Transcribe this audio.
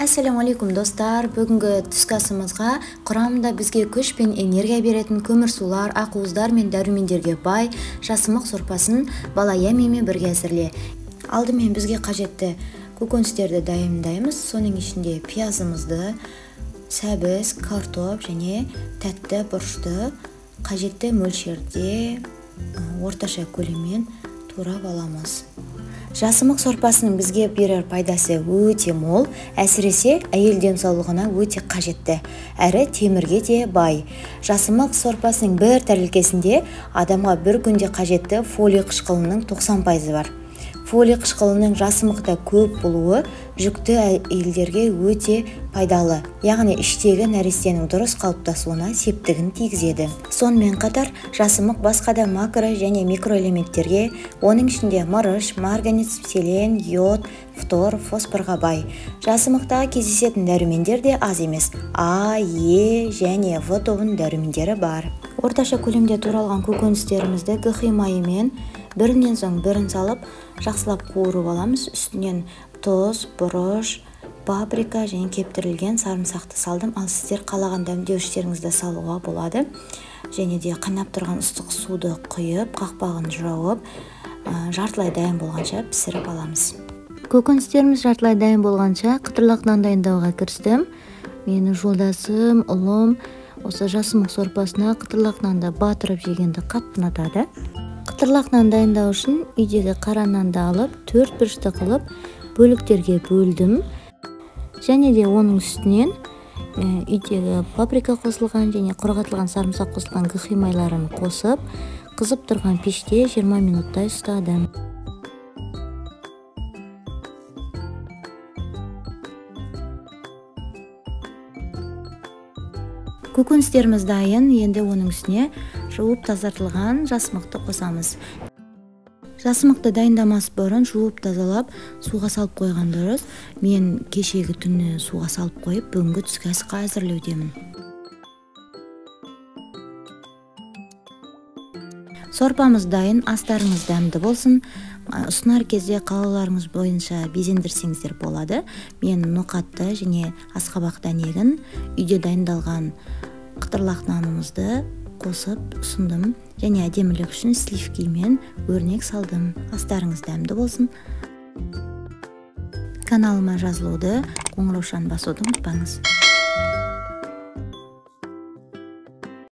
Ассалаумағалейкум достар. Бүгінгі түскі асымызға құрамында бізге күш пен энергия беретін көмірсулар, ақуыздар мен дәрумендерге бай жасымық сорпасын балаяменмен бірге әзірле. Алдымен бізге қажетті көкөністерді дайындаймыз. Соның ішінде пиязымызды, сәбіз, картоп және тәтті бұрышты қажетті мөлшерде орташа көлеммен турап аламыз. Жасымық сорпасының бізге берер пайдасы өте мол, әсіресе әйел денсаулығына өте қажетті, әрі темірге де бай. Жасымық сорпасының бір тәрелкесінде адамға бір күнде қажетті фолий қышқылының 90% бар. Фолий қышқылының жасымықта көп болуы жүкті әйелдерге өте пайдалы, яғни іштегі нәрестенің дұрыс қалыптасуына септігін тигізеді. Сонымен қатар жасымық басқа да макро және микроэлементтерге, оның ішінде мырыш, марганец, селен, йод, фтор, фосфорға бай. Жасымықтағы кездесетін дәрумендер де аз емес. А, Е және В тобының дәрумендері бар. Орташа көлемде туралған көкөністерімізді гхи майымен бірінен соң бірін салып, жақсылап қуырып аламыз. Үстінен тұз, бұрыш, паприка және кептірілген сарымсақты салдым. Ал сіздер қалаған дәмдеуіштеріңізді салуға болады. Және де қайнап тұрған ыстық суды құйып, қақпағын жауып, жартылай дайын болғанша пісіріп аламыз. Көкөністеріміз жартылай дайын болғанша қытырлақ нан дайындауға кірістім. Менің жолдасым, ұлым осы жасымық сорпасына қытырлақ нанды батырып жегенді қатты ұнатады. Қытырлақ нан дайындау үшін үйдегі қара нанды алып, төрт бұрышты қылып бөліктерге бөлдім. Және де оның үстінен үйдегі паприка қосылған және құрғатылған сарымсақ қосылған гхи майларын қосып, қызып тұрған пеште 20 минуттай ұстадым. Көкөністеріміз дайын, енді оның үстіне жуып тазартылған жасымықты қосамыз. Жасымықты дайындамас бұрын жуып тазалап суға салып қойған дұрыс. Мен кешегі түні суға салып қойып, бүгінгі түскі асқа әзірлеудемін. Сорпамыз дайын, астарыңыз дәмді болсын. Ұсынар кезде қалауларыңыз бойынша безендірсеңіздер болады. Мен ноқатты және асқабақ дәнегін, үйде дайындалған қытырлақ нанымызды қосып ұсындым. Және әдемілік үшін сливкимен өрнек салдым. Астарыңыз дәмді болсын. Каналыма жазылуды, қоңыраушаны басуды ұмытпаңыз.